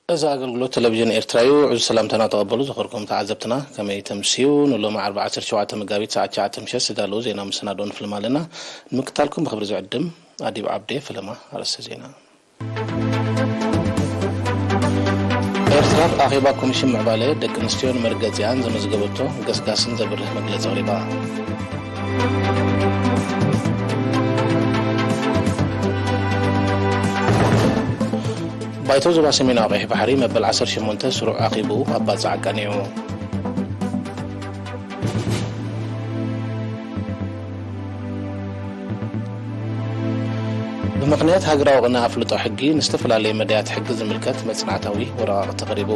እዚ ኣገልግሎት ቴሌቪዥን ኤርትራ እዩ። ዕዙዝ ሰላምታና ተቐበሉ። ዝኸበርኩም ተዓዘብትና፣ ከመይ ተምስዩ? ንሎሚ ዓርቢ ዓሰርተ ሸውዓተ መጋቢት ሰዓት ትሽዓተ ምሸት ዝተዳለዉ ዜና መሰናድኦ ንፍልም ኣለና። ንምክታልኩም ብኽብሪ ዝዕድም ኣዲብ ዓብዴ። ፈለማ ኣርእስተ ዜና። ኤርትራ ኣብ ኣኼባ ኮሚሽን ምዕባለ ደቂ ኣንስትዮን መርገጺኣን ዘመዝገበቶ ገስጋስን ዘብርህ መግለጺ ኣቕሪባ። ባይቶ ዞባ ሰሜናዊ ቀይሕ ባሕሪ መበል ዓሰርተ ሸሞንተ ስሩዕ ኣኺቡ ኣብ ባጽዕ ኣቃኒዑ። ብምኽንያት ሃገራዊ ቅነ ኣፍልጦ ሕጊ ንዝተፈላለየ መዳያት ሕጊ ዝምልከት መጽናዕታዊ ወረቓቕቲ ቀሪቡ።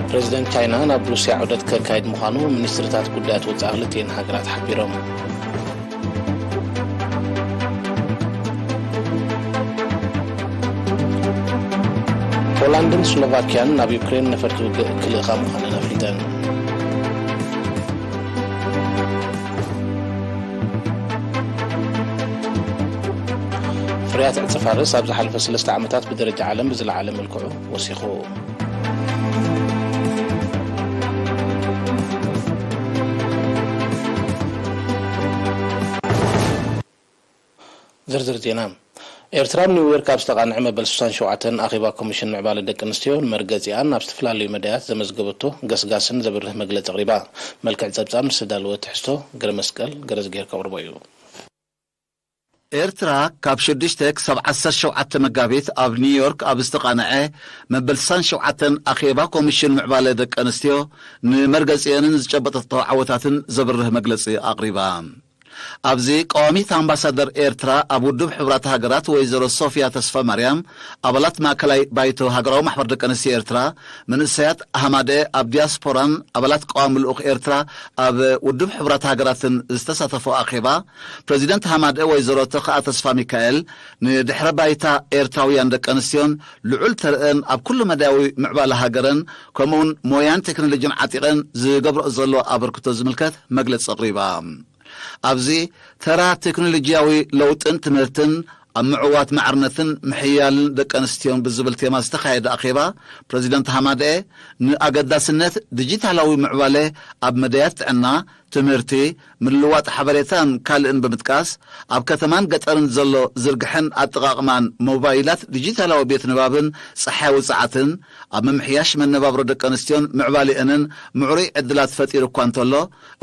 ፕሬዚደንት ቻይና ናብ ሩስያ ዑደት ከካይድ ምዃኑ ሚኒስትርታት ጉዳያት ወጻኢ ክልቲኤን ሃገራት ሓቢሮም። ፖላንድን ስሎቫኪያን ናብ ዩክሬን ነፈርቲ ውግእ ክልእኻ ምዃነን ኣፍሊጠን። ፍርያት ዕጸ ፋርስ ኣብ ዝሓለፈ ሰለስተ ዓመታት ብደረጃ ዓለም ብዝለዓለ መልክዑ ወሲኹ። ዝርዝር ዜና። ኤርትራ ኣብ ኒውዮርክ ኣብ ዝተቓንዐ መበል ስሳን ሸውዓተን ኣኼባ ኮሚሽን ምዕባለ ደቂ ኣንስትዮ ንመርገጺኣን ኣብ ዝተፈላለዩ መዳያት ዘመዝገበቶ ገስጋስን ዘብርህ መግለጺ ኣቕሪባ። መልክዕ ጸብጻብ ምስ ተዳለወ ትሕዝቶ ገረ መስቀል ገረዝጌር ከቕርቦ እዩ። ኤርትራ ካብ ሽዱሽተ ክሳብ ዓሰርተ ሸውዓተ መጋቢት ኣብ ኒውዮርክ ኣብ ዝተቓንዐ መበል ስሳን ሸውዓተን ኣኼባ ኮሚሽን ምዕባለ ደቂ ኣንስትዮ ንመርገጺአንን ዝጨበጠቶ ዓወታትን ዘብርህ መግለጺ ኣቕሪባ። ኣብዚ ቀዋሚት ኣምባሳደር ኤርትራ ኣብ ውድብ ሕቡራት ሃገራት ወይዘሮ ሶፍያ ተስፋ ማርያም፣ ኣባላት ማእከላይ ባይቶ ሃገራዊ ማሕበር ደቂ ኣንስትዮ ኤርትራ፣ መንእሰያት ሃማደኤ ኣብ ዲያስፖራን ኣባላት ቀዋሚ ልኡኽ ኤርትራ ኣብ ውድብ ሕቡራት ሃገራትን ዝተሳተፎ ኣኼባ፣ ፕረዚደንት ሃማደኤ ወይዘሮ ተኽኣ ተስፋ ሚካኤል ንድሕረ ባይታ ኤርትራውያን ደቂ ኣንስትዮን ልዑል ተርእን ኣብ ኩሉ መዳያዊ ምዕባለ ሃገረን ከምኡውን ሞያን ቴክኖሎጂን ዓጢቐን ዝገብርኦ ዘሎ ኣበርክቶ ዝምልከት መግለጺ ኣቕሪባ። ኣብዚ ተራ ቴክኖሎጂያዊ ለውጥን ትምህርትን ኣብ ምዕዋት ማዕርነትን ምሕያልን ደቂ ኣንስትዮን ብዝብል ቴማ ዝተኻየደ ኣኼባ፣ ፕረዚደንት ሃማደኤ ንኣገዳስነት ዲጂታላዊ ምዕባለ ኣብ መዳያት ጥዕና፣ ትምህርቲ፣ ምልውዋጥ ሓበሬታን ካልእን ብምጥቃስ፣ ኣብ ከተማን ገጠርን ዘሎ ዝርግሐን ኣጠቓቕማን ሞባይላት፣ ዲጂታላዊ ቤት ንባብን ጸሓያዊ ጸዓትን ኣብ ምምሕያሽ መነባብሮ ደቂ ኣንስትዮን ምዕባሌአንን ምዕሩይ ዕድላት ፈጢሩ እኳ እንተሎ፣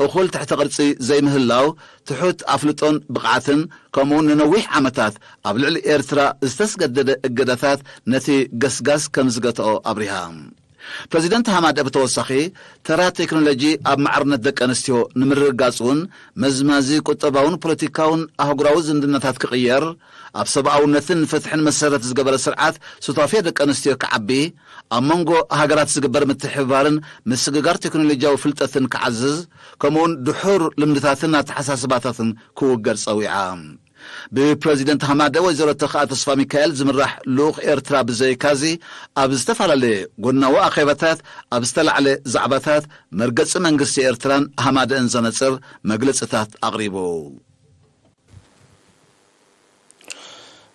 እኹል ትሕተ ቅርጺ ዘይምህላው፣ ትሑት ኣፍልጦን ብቕዓትን፣ ከምኡውን ንነዊሕ ዓመታት ኣብ ልዕሊ ኤርትራ ዝተስገደደ እገዳታት ነቲ ገስጋስ ከም ዝገትኦ ኣብሪሃ። ፕረዚደንት ሃማደ ብተወሳኺ፣ ተራ ቴክኖሎጂ ኣብ ማዕርነት ደቂ ኣንስትዮ ንምርግጋጽ እውን መዝማዚ ቁጠባውን ፖለቲካውን ኣህጉራዊ ዝምድናታት ክቕየር፣ ኣብ ሰብኣውነትን ፍትሕን መሰረት ዝገበረ ስርዓት ሱታፌ ደቂ ኣንስትዮ ክዓቢ፣ ኣብ መንጎ ሃገራት ዝግበር ምትሕብባርን ምስግጋር ቴክኖሎጂያዊ ፍልጠትን ክዓዝዝ፣ ከምኡውን ድሑር ልምድታትን ኣተሓሳስባታትን ክውገድ ጸዊዓ። ብፕረዚደንት ሃማደ ወይዘሮ ተኽኣ ተስፋ ሚካኤል ዝምራሕ ልኡኽ ኤርትራ ብዘይካዚ፣ ኣብ ዝተፈላለየ ጎናዊ ኣኼባታት፣ ኣብ ዝተላዕለ ዛዕባታት መርገጺ መንግስቲ ኤርትራን ሃማደእን ዘነጽር መግለጽታት ኣቕሪቡ።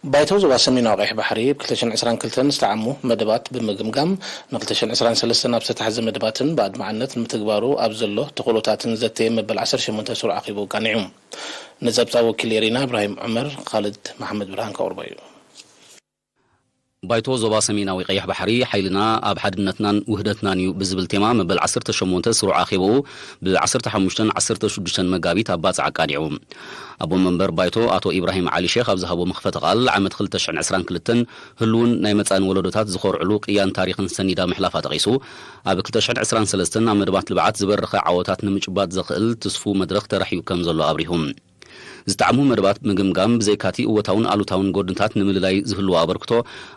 ባይቶ ዞባ ሰሜናዊ ቀይሕ ባሕሪ ብ ክልተ ሽሕን ዕስራን ክልተን ዝተዓሙ መደባት ብምግምጋም፣ ን ክልተ ሽሕን ዕስራን ሰለስተን ኣብ ዝተታሕዘ መደባትን ብኣድማዕነት ንምትግባሩ ኣብ ዘሎ ተኽእሎታትን ዘተየ መበል ዓሰርተ ሸሞንተ ስሩዕ ኣኺቡ ኣቃኒዑ። ንጸብጻብ ወኪል ኤሪና እብራሂም ዑመር፣ ካልድ መሓመድ ብርሃን ከቕርቦ እዩ። ባይቶ ዞባ ሰሜናዊ ቀይሕ ባሕሪ፣ ሓይልና ኣብ ሓድነትናን ውህደትናን እዩ ብዝብል ቴማ መበል ዓሰርተ ሸሞንተ ስሩዕ ኣኼባኡ ብ ዓሰርተ ሓሙሽተን ዓሰርተ ሽዱሽተን መጋቢት ኣብ ባጽዕ ኣቃኒዑ። ኣቦ መንበር ባይቶ ኣቶ ኢብራሂም ዓሊ ሼኽ ኣብ ዝሃቦ መኽፈቲ ቃል፣ ዓመት ክልተ ሽሕን ዕስራን ክልተን ህሉውን ናይ መጻእን ወለዶታት ዝኾርዕሉ ቅያን ታሪኽን ሰኒዳ ምሕላፋ ጠቒሱ፣ ኣብ ክልተ ሽሕን ዕስራን ሰለስተን ኣብ መደባት ልምዓት ዝበረኸ ዓወታት ንምጭባጥ ዘኽእል ትስፉው መድረኽ ተራሕዩ ከም ዘሎ ኣብሪሁ። ዝተዓሙ መደባት ምግምጋም ብዘይካቲ እወታውን ኣሉታውን ጎድንታት ንምልላይ ዝህልዎ ኣበርክቶ፣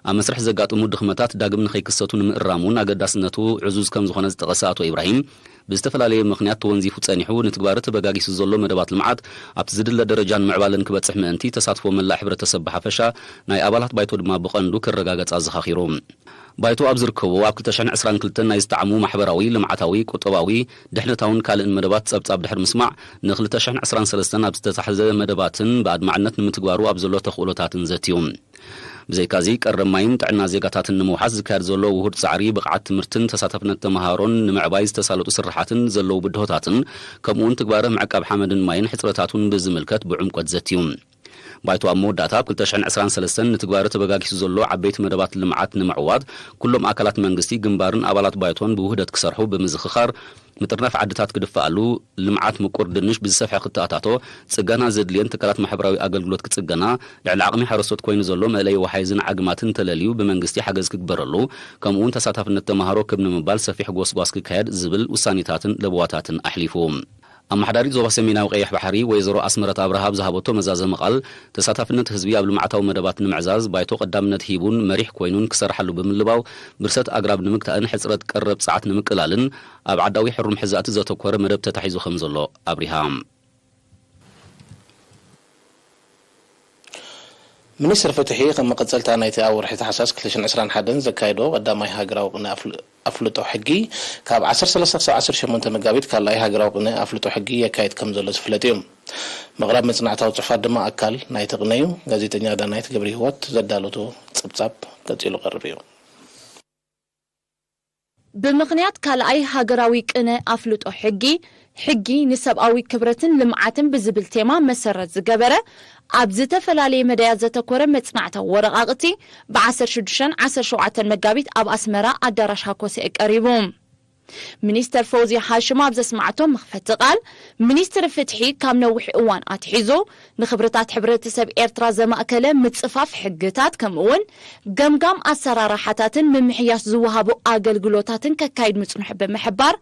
ኣብ መስርሕ ዘጋጥሙ ድኽመታት ዳግም ንኸይክሰቱ ንምእራም እውን ኣገዳስነቱ ዕዙዝ ከም ዝኾነ ዝጠቐሰ ኣቶ ኢብራሂም፣ ብዝተፈላለየ ምኽንያት ተወንዚፉ ጸኒሑ ንትግባረ ተበጋጊሱ ዘሎ መደባት ልምዓት ኣብቲ ዝድለ ደረጃን ምዕባለን ክበጽሕ ምእንቲ ተሳትፎ መላእ ሕብረተሰብ ብሓፈሻ ናይ ኣባላት ባይቶ ድማ ብቐንዱ ክረጋገጽ ኣዘኻኺሩ። ባይቶ ኣብ ዝርከቦ ኣብ ክልተ ሽሕን ዕስራን ክልተን ናይ ዝጠዓሙ ማሕበራዊ፣ ልምዓታዊ፣ ቁጠባዊ፣ ድሕነታውን ካልእን መደባት ጸብጻብ ድሕሪ ምስማዕ ን ክልተ ሽሕን ዕስራን ሰለስተን ኣብ ዝተታሕዘ መደባትን ብኣድማዕነት ንምትግባሩ ኣብ ዘሎ ተኽእሎታትን ዘትዩ። ብዘይካዚ ቀረብ ማይን ጥዕና ዜጋታትን ንምውሓስ ዝካየድ ዘሎ ውሁድ ጻዕሪ ብቕዓት ትምህርትን ተሳታፍነት ተመሃሮን ንምዕባይ ዝተሳለጡ ስርሓትን ዘለዉ ብድሆታትን ከምኡውን ትግባረ ምዕቃብ ሓመድን ማይን ሕጽረታቱን ብዝምልከት ብዕምቆት ዘትዩ። ባይቶ ኣብ መወዳእታ ኣብ ክልተ ሽሕን ዕስራን ሰለስተን ንትግባረ ተበጋጊሱ ዘሎ ዓበይቲ መደባት ልምዓት ንምዕዋት ኩሎም ኣካላት መንግስቲ ግንባርን ኣባላት ባይቶን ብውህደት ክሰርሑ ብምዝኽኻር ምጥርናፍ ዓድታት ክድፈኣሉ፣ ልምዓት ምቁር ድንሽ ብዝሰፍሐ ክተኣታቶ፣ ጽገና ዘድልየን ትካላት ማሕበራዊ ኣገልግሎት ክጽገና፣ ልዕሊ ዓቕሚ ሓረስቶት ኮይኑ ዘሎ መእለይ ወሓይዝን ዓግማትን ተለልዩ ብመንግስቲ ሓገዝ ክግበረሉ፣ ከምኡውን ተሳታፍነት ተመሃሮ ክብ ንምባል ሰፊሕ ጎስጓስ ክካየድ ዝብል ውሳኔታትን ለበዋታትን ኣሕሊፉ። ኣመሓዳሪት ዞባ ሰሜናዊ ቀይሕ ባሕሪ ወይዘሮ ኣስመረት ኣብርሃ ኣብ ዝሃበቶ መዛዘሚ ቃል፣ ተሳታፍነት ህዝቢ ኣብ ልምዓታዊ መደባት ንምዕዛዝ ባይቶ ቀዳምነት ሂቡን መሪሕ ኮይኑን ክሰርሓሉ ብምልባው፣ ብርሰት ኣግራብ ንምግታእን ሕጽረት ቀረብ ጸዓት ንምቅላልን ኣብ ዓዳዊ ሕሩም ሕዛእቲ ዘተኮረ መደብ ተታሒዙ ከም ዘሎ ኣብሪሃ። ሚኒስትሪ ፍትሒ ከም መቐጸልታ ናይቲ ኣብ ወርሒ ታሕሳስ ክልተ ሽሕን ዕስራን ሓደን ዘካየዶ ቀዳማይ ሃገራዊ ቅነ ኣፍል-፣ ኣፍልጦ ሕጊ ካብ ዓሰርተ ሰለስተ ክሳብ ዓሰርተ ሸሞንተ መጋቢት ካልኣይ ሃገራዊ ቅነ ኣፍልጦ ሕጊ የካይድ ከም ዘሎ ዝፍለጥ እዩ። ምቕራብ መጽናዕታዊ ጽሑፋት ድማ ኣካል ናይቲ ቅነ እዩ። ጋዜጠኛ ዳናይት ገብረ ህይወት ዘዳለቶ ጸብጻብ ቀጺሉ ቀርብ እዩ። ብምኽንያት ካልኣይ ሃገራዊ ቅነ ኣፍልጦ ሕጊ፣ ሕጊ ንሰብኣዊ ክብረትን ልምዓትን ብዝብል ቴማ መሰረት ዝገበረ ኣብ ዝተፈላለየ መዳያት ዘተኮረ መጽናዕታዊ ወረቓቕቲ ብ ዓሰርተ ሽዱሽተን ዓሰርተ ሸውዓተን መጋቢት ኣብ ኣስመራ ኣዳራሽ ሃኮሰኤ ቀሪቡ። ሚኒስተር ፈውዝያ ሃሽም ኣብ ዘስማዕቶ መኽፈቲ ቃል፣ ሚኒስትሪ ፍትሒ ካብ ነዊሕ እዋን ኣትሒዙ ንኽብርታት ሕብረተሰብ ኤርትራ ዘማእከለ ምጽፋፍ ሕግታት ከምኡውን ገምጋም ኣሰራርሓታትን ምምሕያሽ ዝወሃቡ ኣገልግሎታትን ከካይድ ምጽንሑ ብምሕባር፣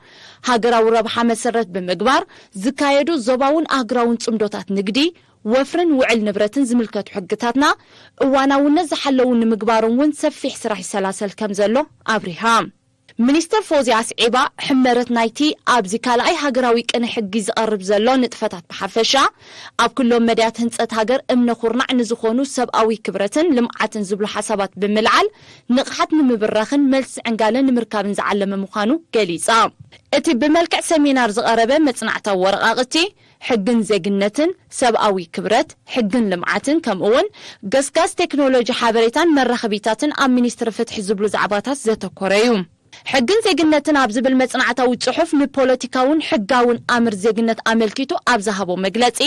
ሃገራዊ ረብሓ መሰረት ብምግባር ዝካየዱ ዞባውን ኣህጉራውን ጽምዶታት ንግዲ፣ ወፍርን ውዕል ንብረትን ዝምልከቱ ሕግታትና እዋናውነት ዝሓለዉ ንምግባሮም እውን ሰፊሕ ስራሕ ይሰላሰል ከም ዘሎ ኣብሪሃ። ሚኒስተር ፎዝያ ኣስዒባ፣ ሕመረት ናይቲ ኣብዚ ካልኣይ ሃገራዊ ቅነ ሕጊ ዝቐርብ ዘሎ ንጥፈታት ብሓፈሻ፣ ኣብ ኩሎም መድያት ህንጸት ሃገር እምነ ኩርናዕ ንዝኾኑ ሰብኣዊ ክብረትን ልምዓትን ዝብሉ ሓሳባት ብምልዓል፣ ንቕሓት ንምብራኽን መልሲ ዕንጋለ ንምርካብን ዝዓለመ ምዃኑ ገሊጻ። እቲ ብመልክዕ ሰሚናር ዝቐረበ መጽናዕታዊ ወረቓቕቲ፣ ሕግን ዜግነትን፣ ሰብኣዊ ክብረት፣ ሕግን ልምዓትን፣ ከምኡ'ውን ገስጋስ ቴክኖሎጂ ሓበሬታን መራኸቢታትን ኣብ ሚኒስትሪ ፍትሒ ዝብሉ ዛዕባታት ዘተኮረ እዩ። ሕግን ዜግነትን ኣብ ዝብል መጽናዕታዊ ጽሑፍ ንፖለቲካውን ሕጋውን ኣምር ዜግነት ኣመልኪቱ ኣብ ዝሃቦ መግለጺ፣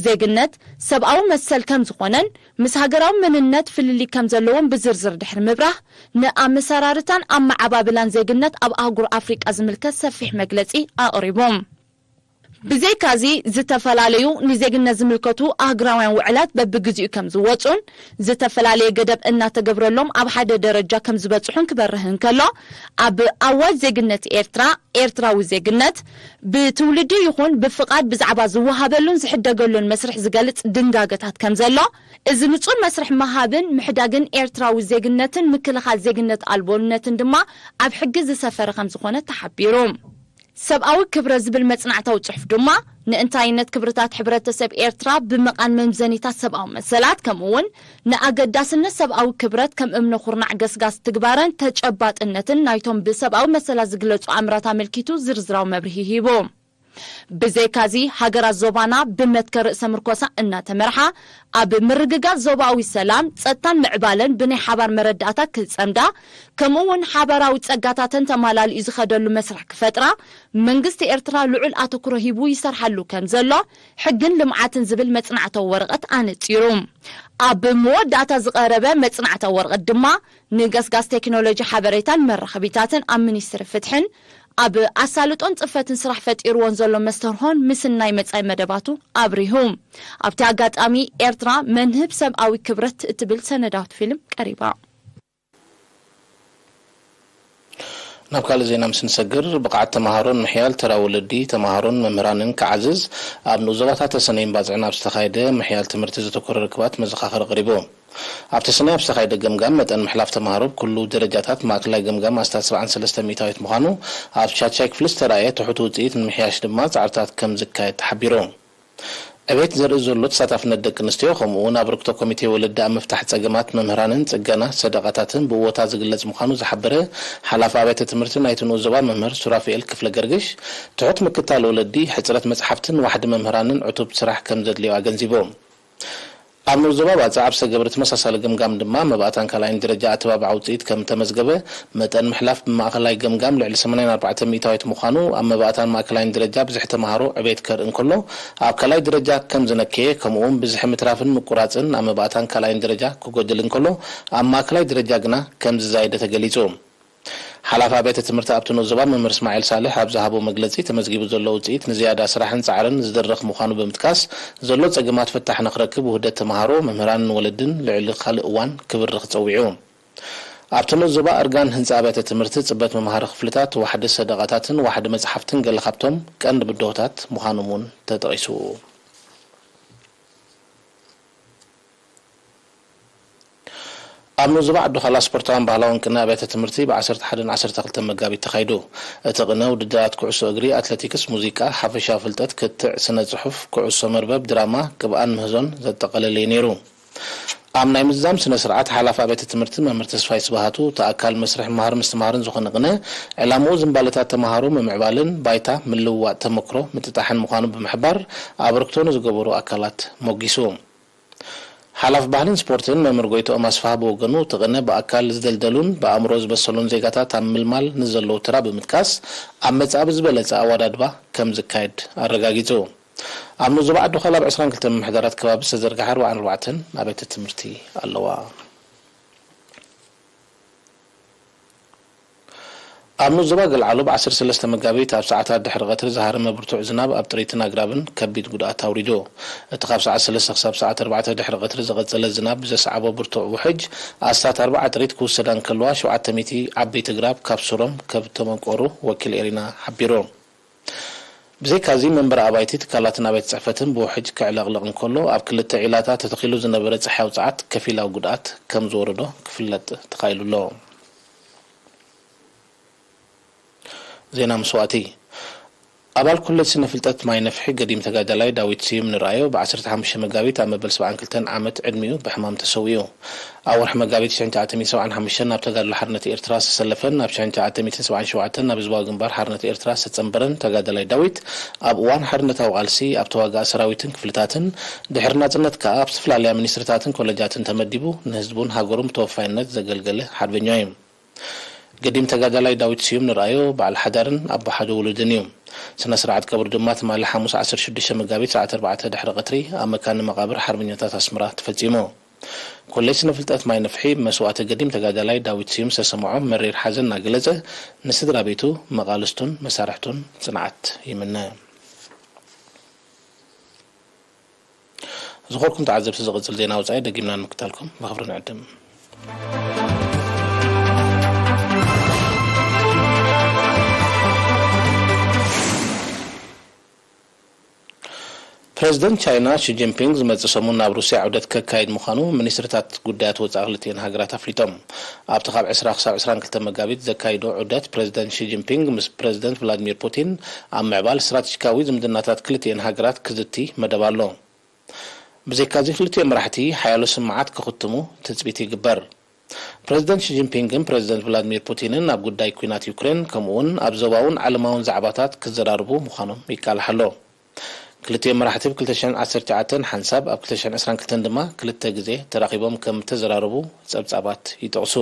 ዜግነት ሰብኣዊ መሰል ከም ዝኾነን ምስ ሃገራዊ መንነት ፍልልይ ከም ዘለዎን ብዝርዝር ድሕሪ ምብራህ፣ ንኣመሰራርታን ኣመዓባብላን ዜግነት ኣብ ኣህጉር ኣፍሪቃ ዝምልከት ሰፊሕ መግለጺ ኣቕሪቡ። ብዘይካዚ፣ ዝተፈላለዩ ንዜግነት ዝምልከቱ ኣህጉራውያን ውዕላት በብግዚኡ ከም ዝወጹን ዝተፈላለየ ገደብ እናተገብረሎም ኣብ ሓደ ደረጃ ከም ዝበጽሑን ክበርህ እንከሎ፣ ኣብ ኣዋጅ ዜግነት ኤርትራ፣ ኤርትራዊ ዜግነት ብትውልዲ ይኹን ብፍቓድ ብዛዕባ ዝወሃበሉን ዝሕደገሉን መስርሕ ዝገልጽ ድንጋገታት ከም ዘሎ፣ እዚ ንጹር መስርሕ ምሃብን ምሕዳግን ኤርትራዊ ዜግነትን ምክልኻል ዜግነት ኣልቦነትን ድማ ኣብ ሕጊ ዝሰፈረ ከም ዝኾነ ተሓቢሩ። ሰብኣዊ ክብረት ዝብል መጽናዕታዊ ጽሑፍ ድማ፣ ንእንታይነት ክብርታት ሕብረተሰብ ኤርትራ ብምቓን መምዘኒታት ሰብኣዊ መሰላት፣ ከምኡ'ውን ንኣገዳስነት ሰብኣዊ ክብረት ከም እምነ ኩርናዕ ገስጋስ ትግባረን ተጨባጥነትን ናይቶም ብሰብኣዊ መሰላት ዝግለጹ ኣምራት ኣመልኪቱ ዝርዝራዊ መብርሂ ሂቡ። ብዘይካዚ፣ ሃገራት ዞባና ብመትከል ርእሰ ምርኮሳ እናተመርሓ፣ ኣብ ምርግጋጽ ዞባዊ ሰላም፣ ጸጥታን ምዕባለን ብናይ ሓባር መረዳእታ ክጸምዳ፣ ከምኡ'ውን ሓባራዊ ጸጋታተን ተማላሊኡ ዝኸደሉ መስርሕ ክፈጥራ፣ መንግስቲ ኤርትራ ልዑል ኣተኩሮ ሂቡ ይሰርሓሉ ከም ዘሎ፣ ሕግን ልምዓትን ዝብል መጽናዕታዊ ወረቐት ኣነጺሩ። ኣብ መወዳእታ ዝቐረበ መጽናዕታዊ ወረቐት ድማ፣ ንገስጋስ ቴክኖሎጂ ሓበሬታን መራኸቢታትን ኣብ ሚኒስትሪ ፍትሕን ኣብ ኣሳልጦን ጽፈትን ስራሕ ፈጢርዎን ዘሎ መስተርሆን ምስናይ መጻኢ መደባቱ ኣብሪሁ። ኣብቲ ኣጋጣሚ፣ ኤርትራ መንህብ ሰብኣዊ ክብረት እትብል ሰነዳዊት ፊልም ቀሪባ። ኣብ ካልእ ዜና ምስ ንሰግር፣ ብቕዓት ተምሃሮን ምሕያል ተራ ወለዲ፣ ተምሃሮን መምህራንን ክዓዝዝ፣ ኣብ ንኡስ ዞባታት ተሰነይን ባጽዕን ኣብ ዝተኻየደ ምሕያል ትምህርቲ ዘተኮረ ርክባት መዘኻኸሪ ቀሪቡ። ኣብ ተሰነይ ኣብ ዝተኻየደ ገምጋም፣ መጠን ምሕላፍ ተምሃሮ ብኩሉ ደረጃታት ማእከላይ ገምጋም ኣስታት ሰብዓን ሰለስተ ሚእታዊት ምዃኑ፣ ኣብ ሻድሻይ ክፍሊ ዝተራእየ ትሑት ውጽኢት ንምሕያሽ ድማ ጻዕርታት ከም ዝካየድ ተሓቢሩ። ዕቤት ዘርኢ ዘሎ ተሳታፍነት ደቂ ኣንስትዮ፣ ከምኡ እውን ኣበርክቶ ኮሚቴ ወለዲ ኣብ ምፍታሕ ጸገማት መምህራንን ጽገና ሰደቓታትን ብእወታ ዝግለጽ ምዃኑ ዝሓበረ ሓላፊ ኣብያተ ትምህርቲ ናይቲ ንኡስ ዞባ መምህር ሱራፊኤል ክፍለ ገርግሽ፣ ትሑት ምክታል ወለዲ፣ ሕጽረት መጽሓፍትን ዋሕዲ መምህራንን ዕቱብ ስራሕ ከም ዘድልዮ ኣገንዚቡ። ኣብ ንኡስ ዞባ ባጽዕ ኣብ ዝተገብረ ተመሳሳሊ ገምጋም ድማ፣ መባእታን ካልኣይን ደረጃ ኣተባብዓ ውጽኢት ከም ተመዝገበ፣ መጠን ምሕላፍ ብማእከላይ ገምጋም ልዕሊ ሰማንያን ኣርባዕተን ሚእታዊት ምዃኑ፣ ኣብ መባእታን ማእከላይን ደረጃ ብዝሒ ተምሃሮ ዕቤት ከርኢ እንከሎ፣ ኣብ ካልኣይ ደረጃ ከም ዝነከየ፣ ከምኡ'ውን ብዝሒ ምትራፍን ምቁራጽን ኣብ መባእታን ካልኣይን ደረጃ ክጎድል እንከሎ፣ ኣብ ማእከላይ ደረጃ ግና ከም ዝዛየደ ተገሊጹ። ሓላፊ ኣብያተ ትምህርቲ ኣብቲ ንኡስ ዞባ መምህር እስማዒል ሳልሕ ኣብ ዝሃቦ መግለጺ፣ ተመዝጊቡ ዘሎ ውጽኢት ንዝያዳ ስራሕን ጻዕርን ዝድርኽ ምዃኑ ብምጥቃስ፣ ዘሎ ጸገማት ፍታሕ ንኽረክብ ውህደት ተምሃሮ፣ መምህራንን ወለድን ልዕሊ ካልእ እዋን ክብርኽ ጸዊዑ። ኣብቲ ንኡስ ዞባ እርጋን ህንጻ ኣብያተ ትምህርቲ፣ ጽበት መምሃሪ ክፍልታት፣ ዋሕዲ ሰደቓታትን ዋሕዲ መጽሓፍትን ገለ ካብቶም ቀንዲ ብድሆታት ምዃኖም እውን ተጠቒሱ። ኣብ ንኡስ ዞባ ዓዲ ዃላ ስፖርታውን ባህላውን ቅነ ኣብያተ ትምህርቲ ብ ዓሰርተ ሓደን ዓሰርተ ክልተን መጋቢት ተኻይዱ። እቲ ቅነ ውድድራት ኩዕሶ እግሪ፣ ኣትለቲክስ፣ ሙዚቃ፣ ሓፈሻዊ ፍልጠት፣ ክትዕ፣ ስነ ጽሑፍ፣ ኩዕሶ መርበብ፣ ድራማ፣ ቅብኣን ምህዞን ዘጠቓለለ እዩ ነይሩ። ኣብ ናይ ምዝዛም ስነ ስርዓት ሓላፊ ኣብያተ ትምህርቲ መምህር ተስፋይ ስብሃቱ፣ እቲ ኣካል መስርሕ ምምሃር ምስትምሃርን ዝኾነ ቅነ፣ ዕላምኡ ዝንባለታት ተምሃሮ ምምዕባልን ባይታ ምልውዋጥ ተመክሮ ምጥጣሕን ምዃኑ ብምሕባር፣ ኣበርክቶ ንዝገበሩ ኣካላት ሞጊሱ። ሓላፊ ባህልን ስፖርትን መምህር ጎይትኦም ኣስፍሃ ብወገኑ፣ እቲ ቅነ ብኣካል ዝደልደሉን ብኣእምሮ ዝበሰሉን ዜጋታት ኣብ ምልማል ንዘለዎ ተራ ብምጥቃስ፣ ኣብ መጻኢ ብዝበለጸ ኣወዳድባ ከም ዝካየድ ኣረጋጊጹ። ኣብ ንኡስ ዞባ ዓዲ ዃላ ኣብ ዕስራን ክልተን ምምሕዳራት ከባቢ ዝተዘርግሓ ኣርባዓን ኣርባዕተን ኣብያተ ትምህርቲ ኣለዋ። ኣብ ንኡስ ዞባ ገልዓሎ ብ ዓሰርተ ሰለስተ መጋቢት ኣብ ሰዓታት ድሕሪ ቀትሪ ዝሃረመ ብርቱዕ ዝናብ ኣብ ጥሪትን ኣግራብን ከቢድ ጉድኣት ኣውሪዱ። እቲ ካብ ሰዓት ሰለስተ ክሳብ ሰዓት ኣርባዕተ ድሕሪ ቀትሪ ዝቐጸለ ዝናብ ብዘስዓቦ ብርቱዕ ውሕጅ ኣስታት ኣርብዓ ጥሪት ክውሰዳ እንከለዋ፣ ሸውዓተ ሚእቲ ዓበይቲ ኣግራብ ካብ ሱሮም ከም ተመንቆሩ ወኪል ኤሪና ሓቢሩ። ብዘይካዚ፣ መንበሪ ኣባይቲ፣ ትካላትን ኣብያተ ጽሕፈትን ብውሕጅ ክዕለቕልቕ እንከሎ፣ ኣብ ክልተ ዒላታት ተተኺሉ ዝነበረ ጸሓያዊ ጸዓት ከፊላዊ ጉድኣት ከም ዝወረዶ ክፍለጥ ተኻኢሉ ኣሎ። ዜና መስዋእቲ። ኣባል ኮሌጅ ስነ ፍልጠት ማይ ነፍሒ ገዲም ተጋዳላይ ዳዊት ስዩም ንርኣዮ ብ ዓሰርተ ሓሙሽተ መጋቢት ኣብ መበል ሰብዓን ክልተን ዓመት ዕድሚኡ ብሕማም ተሰዊኡ። ኣብ ወርሒ መጋቢት ሺሕ ትሽዓተ ሚእትን ሰብዓን ሓሙሽተን ናብ ተጋድሎ ሓርነት ኤርትራ ዝተሰለፈን ኣብ ሺሕ ትሽዓተ ሚእትን ሰብዓን ሸውዓተን ናብ ህዝባዊ ግንባር ሓርነት ኤርትራ ዝተጸንበረን ተጋዳላይ ዳዊት፣ ኣብ እዋን ሓርነታዊ ቃልሲ ኣብ ተዋጋኢ ሰራዊትን ክፍልታትን፣ ድሕሪ ናጽነት ከኣ ኣብ ዝተፈላለያ ሚኒስትሪታትን ኮለጃትን ተመዲቡ ንህዝቡን ሃገሩን ብተወፋይነት ዘገልገለ ሓርበኛ እዩ። ገዲም ተጋዳላይ ዳዊት ስዩም ንርኣዮ በዓል ሓዳርን ኣቦ ሓደ ውሉድን እዩ። ስነ ስርዓት ቀብሩ ድማ ትማሊ ሓሙስ ዓሰርተ ሽዱሽተ መጋቢት ሰዓት ኣርባዕተ ድሕሪ ቀትሪ ኣብ መካነ መቓብር ሓርበኛታት ኣስመራ ተፈጺሙ። ኮሌጅ ስነ ፍልጠት ማይ ነፍሒ ብመስዋእቲ ገዲም ተጋዳላይ ዳዊት ስዩም ዝተሰምዖ መሪር ሓዘን እናገለጸ፣ ንስድራ ቤቱ፣ መቓልስቱን መሳርሕቱን ጽንዓት ይምነ። ዝኸበርኩም ተዓዘብቲ፣ ዝቕጽል ዜና ወጻኢ ደጊምና ንምክታልኩም ብኽብሪ ንዕድም። ፕረዚደንት ቻይና ሺ ጂንፒንግ ዝመጽእ ሰሙን ናብ ሩስያ ዑደት ከካይድ ምዃኑ ሚኒስትርታት ጉዳያት ወጻኢ ክልቲኤን ሃገራት ኣፍሊጦም። ኣብቲ ካብ ዕስራ ክሳብ ዕስራን ክልተን መጋቢት ዘካይዶ ዑደት፣ ፕረዚደንት ሺ ጂንፒንግ ምስ ፕረዚደንት ቭላድሚር ፑቲን ኣብ ምዕባል ስትራቴጂካዊ ዝምድናታት ክልቲኤን ሃገራት ክዝቲ መደብ ኣሎ። ብዘይካዚ፣ ክልቲኦም መራሕቲ ሓያሎ ስምዓት ክኽትሙ ትጽቢት ይግበር። ፕረዚደንት ሺ ጂንፒንግን ፕረዚደንት ቭላድሚር ፑቲንን ኣብ ጉዳይ ኲናት ዩክሬን፣ ከምኡ'ውን ኣብ ዞባውን ዓለማውን ዛዕባታት ክዘራርቡ ምዃኖም ይቃላሕ ኣሎ። ክልቲኦም መራሕቲ ብ ክልተ ሽሕን ዓሰርተ ትሽዓተን ሓንሳብ፣ ኣብ ክልተ ሽሕን ዕስራን ክልተን ድማ ክልተ ግዜ ተራኺቦም ከም እተዘራረቡ ጸብጻባት ይጠቕሱ።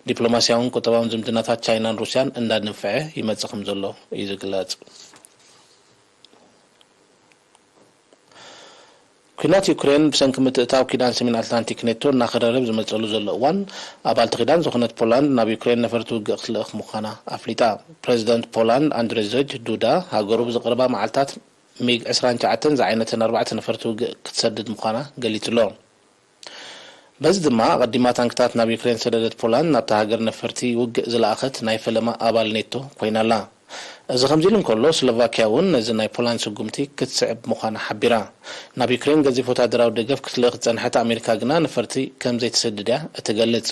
ዲፕሎማስያውን ቁጠባውን ዝምድናታት ቻይናን ሩስያን እንዳደንፍዐ ይመጽእ ከም ዘሎ እዩ ዝግለጽ። ኲናት ዩክሬን ብሰንኪ ምትእትታው ኪዳን ሰሜን ኣትላንቲክ ኔቶ እናኸረረ ብዝመጸሉ ዘሎ እዋን፣ ኣባልቲ ኪዳን ዝኾነት ፖላንድ ናብ ዩክሬን ነፈርቲ ውግእ ክትልእኽ ምዃና ኣፍሊጣ። ፕረዚደንት ፖላንድ ኣንድሬ ጀጅ ዱዳ፣ ሃገሩ ብዝቐረባ መዓልታት ሚግ ዕስራን ትሽዓተን ዝዓይነተን ኣርባዕተ ነፈርቲ ውግእ ክትሰድድ ምዃና ገሊጹ ኣሎ። በዚ ድማ ኣቐዲማ ታንክታት ናብ ዩክሬን ዝሰደደት ፖላንድ፣ ናብታ ሃገር ነፈርቲ ውግእ ዝለኣኸት ናይ ፈለማ ኣባል ኔቶ ኮይና ኣላ። እዚ ከምዚ ኢሉ እንከሎ፣ ስሎቫክያ እውን ነዚ ናይ ፖላንድ ስጉምቲ ክትስዕብ ምዃና ሓቢራ። ናብ ዩክሬን ገዚፍ ወታደራዊ ደገፍ ክትልእኽ ዝጸንሐት ኣሜሪካ ግና፣ ነፈርቲ ከም ዘይትሰድድ እያ እትገልጽ።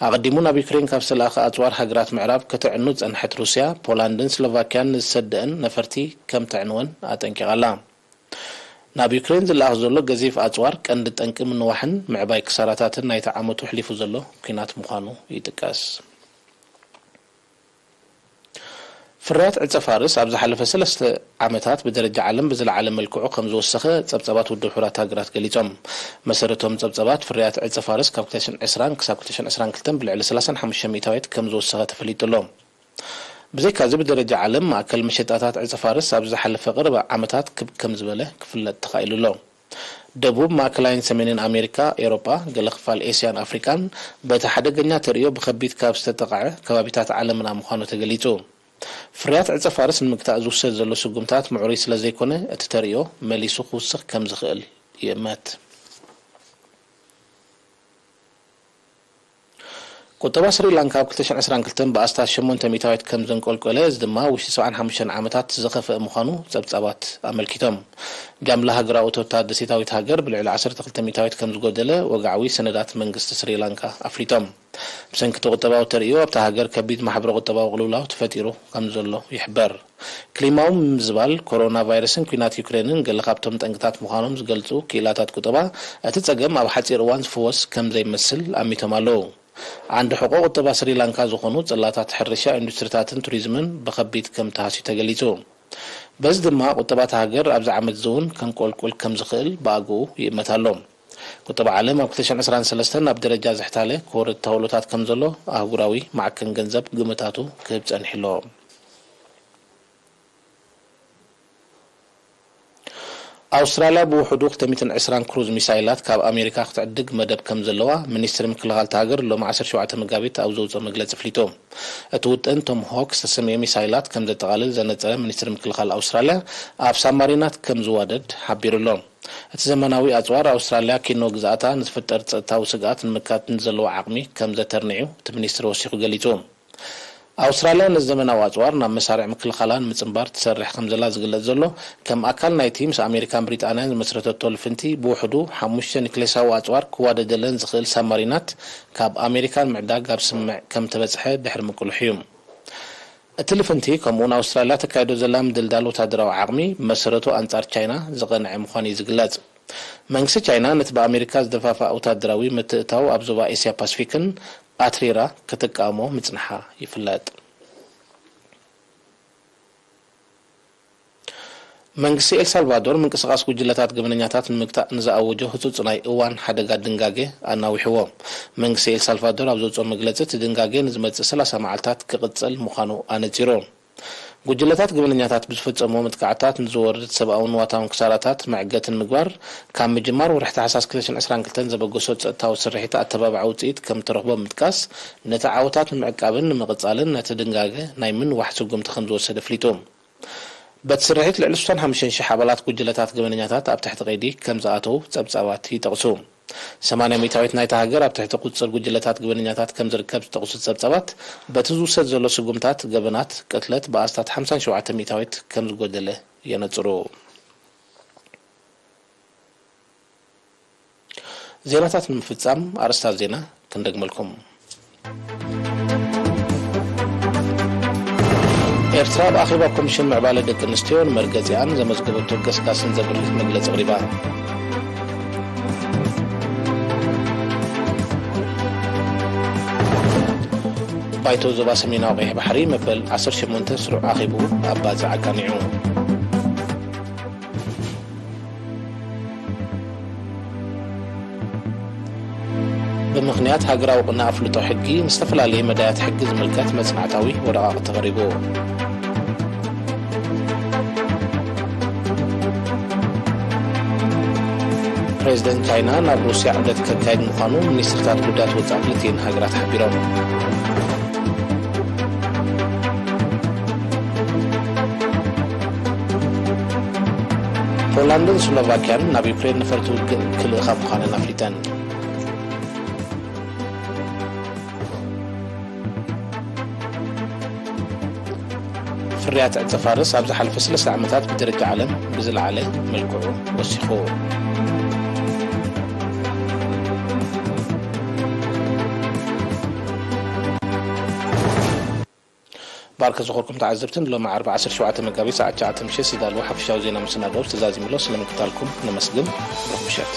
ኣቐዲሙ ናብ ዩክሬን ካብ ዝተላእኸ ኣጽዋር፣ ሃገራት ምዕራብ ከተዕኑ ዝጸንሐት ሩስያ፣ ፖላንድን ስሎቫክያን ንዝሰደአን ነፈርቲ ከም ተዕንወን ኣጠንቂቓ ኣላ። ናብ ዩክሬን ዝለኣኽ ዘሎ ገዚፍ ኣጽዋር፣ ቀንዲ ጠንቂ ምንዋሕን ምዕባይ ክሳራታትን ናይቲ ዓመቱ ኣሕሊፉ ዘሎ ኲናት ምዃኑ ይጥቀስ። ፍርያት ዕጸ ፋርስ ኣብ ዝሓለፈ ሰለስተ ዓመታት ብደረጃ ዓለም ብዝለዓለ መልክዑ ከም ዝወሰኸ ጸብጻባት ውድብ ሕቡራት ሃገራት ገሊጾም። መሰረቶም ጸብጻባት፣ ፍርያት ዕጸ ፋርስ ካብ ክልተ ሽሕን ዕስራን ክሳብ ክልተ ሽሕን ዕስራን ክልተን ብልዕሊ ሰላሳን ሓሙሽተ ሚእታዊት ከም ዝወሰኸ ተፈሊጡ ኣሎ። ብዘይካዚ፣ ብደረጃ ዓለም ማእከል መሸጣታት ዕጸ ፋርስ ኣብ ዝሓለፈ ቀረባ ዓመታት ክብ ከም ዝበለ ክፍለጥ ተኻኢሉ ኣሎ። ደቡብ፣ ማእከላይን ሰሜንን ኣሜሪካ፣ ኤውሮጳ፣ ገለ ክፋል ኤስያን ኣፍሪቃን በቲ ሓደገኛ ተርእዮ ብኸቢድ ካብ ዝተጠቕዐ ከባቢታት ዓለምና ምዃኑ ተገሊጹ። ፍርያት ዕጸ ፋርስ ንምግታእ ዝውሰድ ዘሎ ስጉምታት ምዕሩይ ስለ ዘይኮነ፣ እቲ ተርእዮ መሊሱ ክውስኽ ከም ዝኽእል ይእመት። ቁጠባ ስሪላንካ ኣብ ክልተ ሽሕን ዕስራን ክልተን ብኣስታት ሸሞንተ ሚእታዊት ከም ዘንቆልቆለ፣ እዚ ድማ ውሽጢ ሰብዓን ሓሙሽተን ዓመታት ዝኸፍአ ምዃኑ ጸብጻባት ኣመልኪቶም። ጃምላ ሃገራዊ እቶታት ደሴታዊት ሃገር ብልዕሊ ዓሰርተ ክልተ ሚእታዊት ከም ዝጎደለ ወግዓዊ ሰነዳት መንግስቲ ስሪላንካ ኣፍሊጦም። ብሰንኪ እቲ ቁጠባዊ ተርእዮ፣ ኣብታ ሃገር ከቢድ ማሕበረ ቁጠባዊ ቅልውላው ተፈጢሩ ከም ዘሎ ይሕበር። ክሊማዊ ምምዝባል ኮሮና ቫይረስን ኲናት ዩክሬንን ገለ ካብቶም ጠንቅታት ምዃኖም ዝገልጹ ክኢላታት ቁጠባ፣ እቲ ጸገም ኣብ ሓጺር እዋን ዝፍወስ ከም ዘይመስል ኣሚቶም ኣለዉ። ዓንዲ ሕቖ ቁጠባ ስሪላንካ ዝኾኑ ጽላታት ሕርሻ፣ ኢንዱስትሪታትን ቱሪዝምን ብኸቢድ ከም ተሃስዩ ተገሊጹ። በዚ ድማ ቁጠባ እታ ሃገር ኣብዚ ዓመት እዚ እውን ከንቆልቁል ከም ዝኽእል ብኣግኡ ይእመት ኣሎ። ቁጠባ ዓለም ኣብ ክልተ ሽሕን ዕስራን ሰለስተን ኣብ ደረጃ ዝሕታለ ክወርድ ተኽእሎታት ከም ዘሎ ኣህጉራዊ ማዕከን ገንዘብ ግምታቱ ክህብ ጸኒሑ ኣሎ። ኣውስትራልያ ብውሕዱ ክልተ ሚእትን ዕስራን ክሩዝ ሚሳይላት ካብ ኣሜሪካ ክትዕድግ መደብ ከም ዘለዋ ሚኒስትሪ ምክልኻል እታ ሃገር ሎሚ ዓሰርተ ሸውዓተ መጋቢት ኣብ ዘውፅኦ መግለፂ ኣፍሊጡ። እቲ ውጥን ቶም ሆክ ዝተሰምየ ሚሳይላት ከም ዘጠቓልል ዘነፀረ ሚኒስትሪ ምክልኻል ኣውስትራልያ፣ ኣብ ሳብማሪናት ከም ዝዋደድ ሓቢሩ ኣሎ። እቲ ዘመናዊ ኣፅዋር ኣውስትራልያ ኪኖ ግዝኣታ ንዝፍጠር ፀጥታዊ ስግኣት ንምክታት ንዘለዎ ዓቕሚ ከም ዘተርንዕ'ዩ እቲ ሚኒስትሪ ወሲኹ ገሊጹ። ኣውስትራልያ ነዚ ዘመናዊ ኣጽዋር ናብ መሳርዕ ምክልኻላ ንምጽንባር ትሰርሕ ከም ዘላ ዝግለጽ ዘሎ፣ ከም ኣካል ናይቲ ምስ ኣሜሪካን ብሪጣንያን ዝመስረተቶ ልፍንቲ፣ ብውሕዱ ሓሙሽተ ኒክሌሳዊ ኣጽዋር ክዋደደለን ዝኽእል ሳብማሪናት ካብ ኣሜሪካ ንምዕዳግ ኣብ ስምምዕ ከም ተበጽሐ ድሕሪ ምቅልሑ እዩ። እቲ ልፍንቲ፣ ከምኡ'ውን ኣውስትራልያ ተካይዶ ዘላ ምድልዳል ወታደራዊ ዓቕሚ፣ ብመሰረቱ ኣንጻር ቻይና ዝቐንዐ ምዃኑ እዩ ዝግለጽ። መንግስቲ ቻይና ነቲ ብኣሜሪካ ዝደፋፋእ ወታደራዊ ምትእትታው ኣብ ዞባ ኤስያ ፓሲፊክን ኣትሪራ ክትቃወሞ ምጽንሓ ይፍለጥ። መንግስቲ ኤልሳልቫዶር ምንቅስቓስ ጉጅለታት ገበነኛታት ንምግታእ ንዝኣወጆ ህጹጽ ናይ እዋን ሓደጋ ድንጋገ ኣናዊሕዎ። መንግስቲ ኤልሳልቫዶር ኣብ ዘውጽኦ መግለጺ፣ እቲ ድንጋገ ንዝመጽእ ሰላሳ መዓልታት ክቕጽል ምዃኑ ኣነጺሩ። ጉጅለታት ገበነኛታት ብዝፈጸምዎ መጥቃዕትታት ንዝወርድ ሰብኣውን ንዋታውን ክሳራታት መዕገቲ ንምግባር፣ ካብ ምጅማር ወርሒ ታሕሳስ ክልተ ሽሕን ዕስራን ክልተን ዘበገሶ ጸጥታዊ ስርሒት ኣተባባዒ ውጽኢት ከም እተረኽቦ ብምጥቃስ፣ ነቲ ዓወታት ንምዕቃብን ንምቕጻልን ነቲ ድንጋገ ናይ ምንዋሕ ስጉምቲ ከም ዝወሰደ ኣፍሊጡ። በቲ ስርሒት ልዕሊ ስሳን ሓሙሽተን ሽሕ ኣባላት ጉጅለታት ገበነኛታት ኣብ ትሕቲ ቀይዲ ከም ዝኣተዉ ጸብጻባት ይጠቕሱ። ሰማንያ ሚእታዊት ናይታ ሃገር ኣብ ትሕቲ ቁጽጽር ጉጅለታት ገበነኛታት ከም ዝርከብ ዝጠቕሱ ጸብጻባት፣ በቲ ዝውሰድ ዘሎ ስጉምታት፣ ገበናት ቅትለት ብኣስታት ሓምሳን ሸውዓተ ሚእታዊት ከም ዝጎደለ የነጽሩ። ዜናታት ንምፍጻም ኣርእስታት ዜና ክንደግመልኩም። ኤርትራ ኣብ ኣኼባ ኮሚሽን ምዕባለ ደቂ ኣንስትዮ ንመርገጺኣን ዘመዝገበቶ ገስጋስን ዘብርህ መግለጺ ኣቕሪባ። ባይቶ ዞባ ሰሜናዊ ቀይሕ ባሕሪ መበል ዓሰርተ ሸሞንተ ስሩዕ ኣኼብኡ ኣብ ባጽዕ ኣቃኒዑ። ብምኽንያት ሃገራዊ ቅነ ኣፍልጦ ሕጊ፣ ንዝተፈላለየ መዳያት ሕጊ ዝምልከት መጽናዕታዊ ወረቓቕቲ ቀሪቡ። ፕሬዝደንት ቻይና ናብ ሩስያ ዑደት ከካይድ ምዃኑ ሚኒስትርታት ጉዳያት ወጻኢ ክልቲኤን ሃገራት ሓቢሮም። ፖላንድን ስሎቫክያን ናብ ዩክሬን ነፈርቲ ውግእ ክልእኻ ምዃነን ኣፍሊጠን። ፍርያት ዕጸ ፋርስ ኣብ ዝሓለፈ ሰለስተ ዓመታት ብደረጃ ዓለም ብዝለዓለ መልክዑ ወሲኹ። ባርከ ዝኾርኩም ተዓዘብትን ሎሚ ዓርቢ ዓሰርተ ሸውዓተ መጋቢት ሰዓት ትሽዓተ ምሸት ዝዳለወ ሓፈሻዊ ዜና መሰናድኦ ተዛዚሙ ኣሎ። ስለምክታልኩም ነመስግን። ብሩኽ ምሸት።